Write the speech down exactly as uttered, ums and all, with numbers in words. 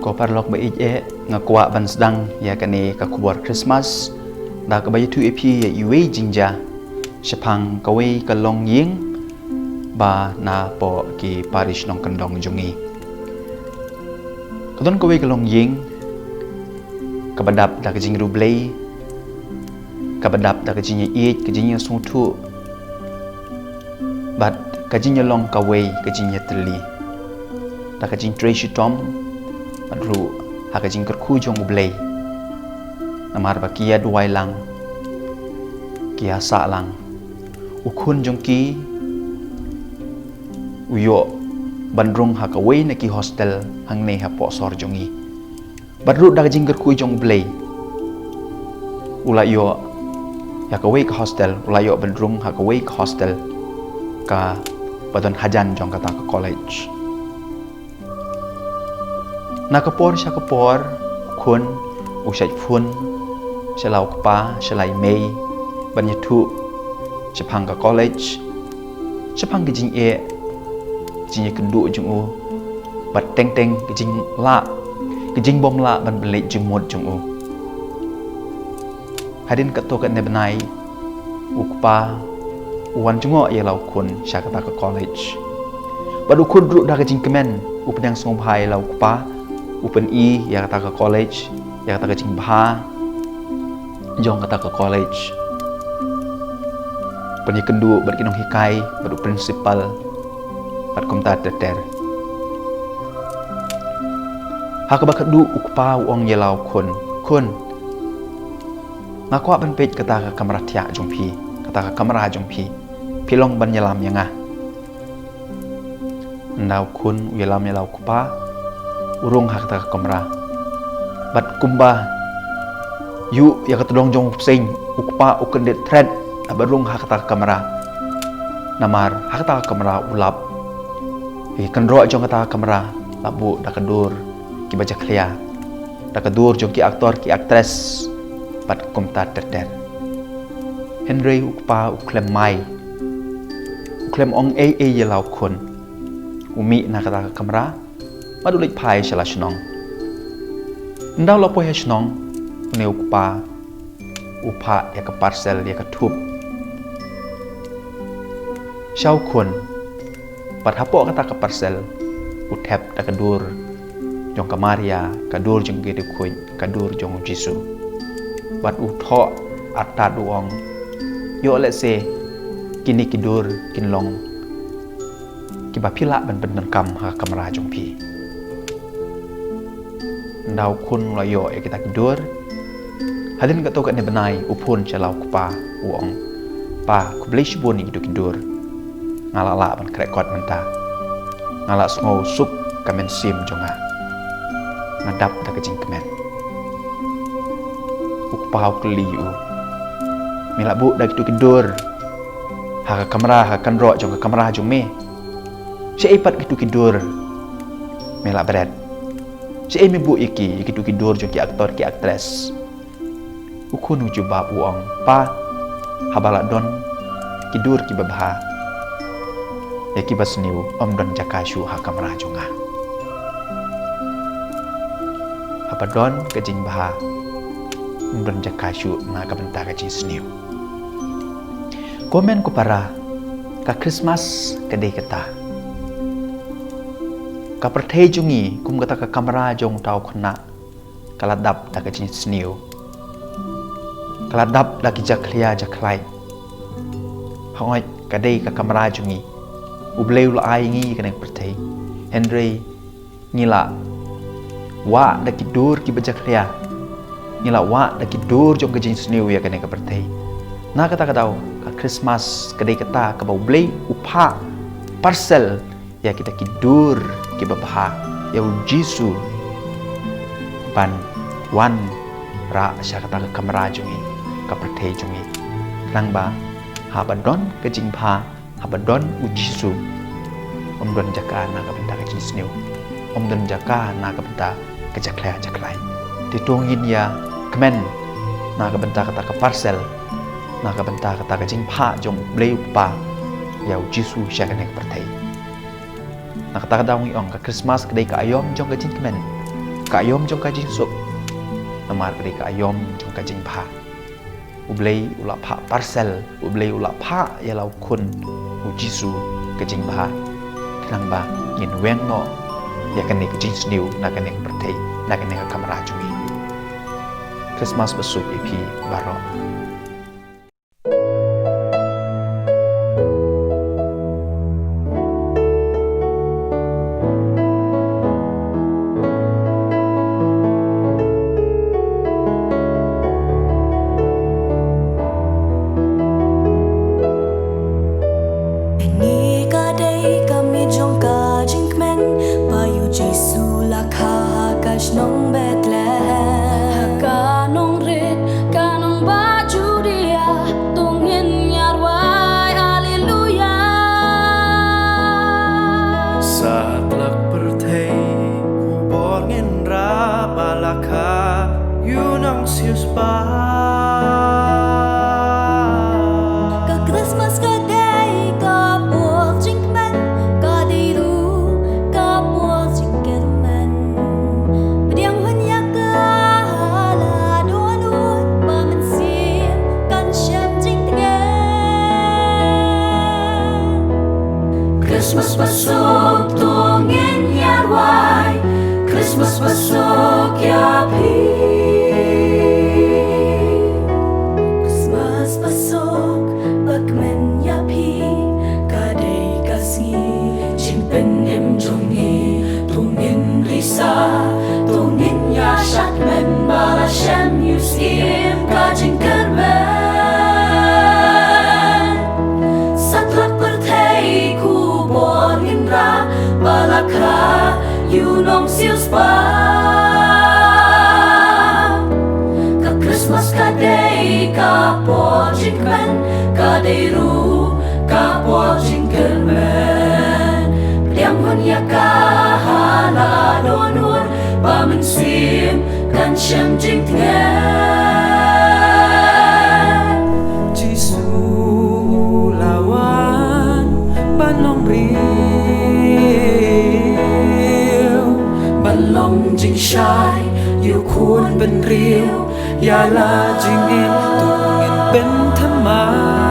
Ko paralok ba ïeit, nga kwah ban sdang ïa kane ka khubor Christmas da kaba ïathuh ïa phi ïa iwei jingjia shaphang kawei ka longïing ba na poh ki parish nongkyndong jong ngi. Ka don kawei ka longïing kaba dap da ka jingriewblei, kaba dap da ka jingïaieit, ka jingïasngewthuh bad ka jingïalong kawei ka jingïatylli, da ka jingtrei shitom bad ruh ha ka jingkyrkhu jong U Blei. Namar ba ki ïa duwai lang, ki ïa sah lang, u khun jong ki u ïoh ban rung ha kawei na ki hostel hangne hapoh sor jong ngi. Bad ruh da ka jingkyrkhu jong U Blei, u la ïoh ïa kawei ka hostel, u la ïoh ban rung ha kawei ka hostel kaba don hajan jong kata ka college. Na ka por sha ka por, u khun u shait phone sha la u kpa sha la i mei ban ïathuh shaphang ka college, shaphang ka jingeh, ka jingïakynduh jong u, bad teng teng ka jinglah, ka jingbymlah ban pynleit jingmut jong u. Hadien katto katne bnai, u kpa u wan jngoh ïa la u khun sha kata ka college. Bad u khun ruh da ka jingkmen u pdiang sngewbha ïa la u kpa, u pyni ïa kata ka college, ïa kata ka jingbha jong kata ka college. Pynïakynduh bad ki nonghikai, bad u principal, bad kumta ter ter. Ha kaba khadduh u kpa u ong ïa la u khun, "Khun, nga kwah ban peit kata ka kamra thiah jong phi, kata ka kamra jong phi. Phi long ban ïalam ïa nga." Ynda u khun u ïalam ïa la u kpa, u rung ha kata ka kamra. Bad kumba ïuh ïa ka tdong jong u bseiñ, u kpa u kyndit thret haba rung ha kata ka kamra. Namar ha kata ka kamra u lap. Ïa ki kynroh jong kata ka kamra la buh da ka dur kiba jakhlia, da ka dur jong ki aktor ki aktres, bad kumta ter ter. Hynrei u kpa u khlem mai, u khlem ong ei ei ïa la u khun. U mih na kata ka kamra bad u leit phai sha la shnong. Ynda u la poi ha shnong, une u kpa u phah ïa ka parcel, ïa ka thup sha u khun. Bad hapoh kata ka parcel u thep da ka dur jong ka Maria, ka dur jong ki riewkhuid, ka dur jong u Jisu. Bad u thoh artat u ong, "Ïoh lehse kine ki dur kin long kiba phi lah ban pyndonkam ha ka kamra jong phi." Ynda u khun u la ïoh ïa kita ki dur, hadien katto katne bnai u phone sha la u kpa, u ong, "Pa, khublei shibun ïa kito ki dur. Nga la lah ban khreh kot mynta. Nga la sngew suk ka mynsiem jong nga. Nga dap da ka jingkmen." U kpa u kylli ïa u, "Me la buh da kito ki dur ha ka kamra, ha ka kynroh jong ka kamra jong me? Shaei pat kito ki dur me la bret? Shaei me buh ïa ki, ïa kito ki dur jong ki aktor ki aktres?" U khun u jubab u ong, "Pa, haba la don ki dur kiba bha, ïa kiba sniew, ym don jaka shuh ha kamra jong nga. Haba don ka jingbha, ym don jaka shuh na ka bynta ka jingsniew." Ko hynmen ko para, ka Christmas ka dei kata. Ka pyrthei jong ngi kum kata ka kamra jong uta u khynnah, ka la dap da ka jingsniew, ka la dap da ki jakhlia jakhlait. Hooid, ka dei ka kamra jong ngi. U Blei u la ai ngi kane ka pyrthei. Hynrei ngi la wah da ki dur kiba jakhlia, ngi la wah da ki dur jong ka jingsniew ïa kane ka pyrthei. Na kata ka daw, ka Christmas ka dei kata kaba U Blei u phah parcel ïa kita ki dur kiba bha, ïa u Jisu ban wanrah sha kata ka kamra jong ngi, ka pyrthei jong ngi. Khnang ba haba don ka jingbha, haba don u Jisu, ym don jaka na ka bynta ka jingsniew, ym don jaka na ka bynta ka jakhlia jakhlait. Te to ngin ïa kmen na ka bynta kata ka parcel, na ka bynta kata ka jingphah jong U Blei U Kpa ïa u Jisu sha kane ka pyrthei. Na kata ka daw ngi ong, ka Christmas ka dei ka aïom jong ka jingkmen. Ka aïom jong ka jingsuk, namar ka dei ka aïom jong ka jingbha. U Blei u la phah parcel, U Blei u la phah ïa la u khun u Jisu ka jingbha, khnang ba ngin weng noh ïa kane ka jingsniew na kane ka pyrthei, na kane ka kamra jong ngi. Khristmas basuk ïa phi baroh. Kane ka dei ka miet jong ka jingkmen ba ïa u Jisu la kha ha ka shnong Bethlehem, ha ka nongrit ka nongbah Judia. To ngin ïa rwai Alleluia. Satlak pyrthei khubor ngin rap ba la kha ïa u Nongsiewspah. Ka Khristmas ka dei ka por jingkmen, ka dei ruh ka por jingkyrmen. Pdiang hun ïa ka ha la dohnud, ba mynsiem kan shem jingtngen. Khristmas basuk to ngin ïa rwai, Khristmas basuk ïa phi. Khristmas basuk ba kmen ïa phi, ka dei ka sngi jingpynim jong ngi. To ngin risa, to ngin ïa shad kmen ba la shem ïa u Syiem ka jingkyrmen. Satlak pyrthei khubor ngin rap ba la kha ïa u Nongsiewspah. Ka Khristmas ka dei ka por jingkmen, ka dei ruh ka por jingkyrmen. Pdiang hun ïa ka ha la dohnud, ba mynsiem kan shem jingtngen. Jisu u la wan ban long briew, ban long jingshai ïa u khun bynriew. Ïa la jingim to ngin pynthymmai.